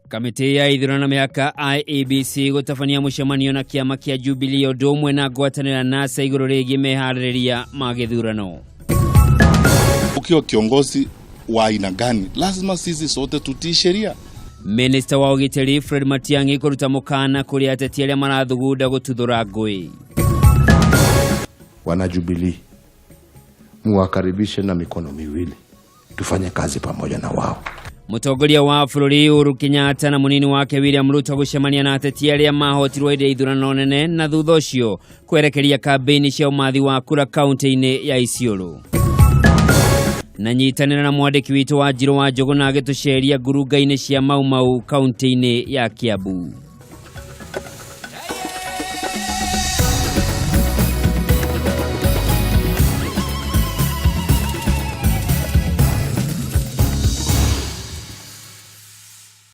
Kamĩtĩ ya ithurano na mĩhaka IEBC gũtabania mũcemanio na kĩama kĩa Jubilee ũndũ ũmwe na ngwatanĩro ya NASA igũrũ rĩgiĩ meharĩrĩria ma gĩthurano. Ukiwa kiongozi wa aina gani, lazima sisi sote tutii sheria. Minista wa ũgitĩri Fred Matiang'i kũruta mũkana kũrĩ ateti arĩa marathugunda gũtuthũra ngũĩ. Wana Jubilee, muwakaribishe na mikono miwili, tufanye kazi pamoja na wao. Mũtongoria wa bũrũri Uhuru Kenyatta na mũnini wake William Ruto gũcemania na ateti arĩa mahotirwo hĩndĩ ya ithurano nene na thutha ũcio kwerekeria kambĩini cia ũmathi wa kura kaunti-inĩ ya Isiolo. Na nyitanĩra na mwandĩki witũ wa Njirũ wa Njũgũna agĩtũceria ngurunga-inĩ cia Mau Mau kaunti-inĩ ya Kiambu.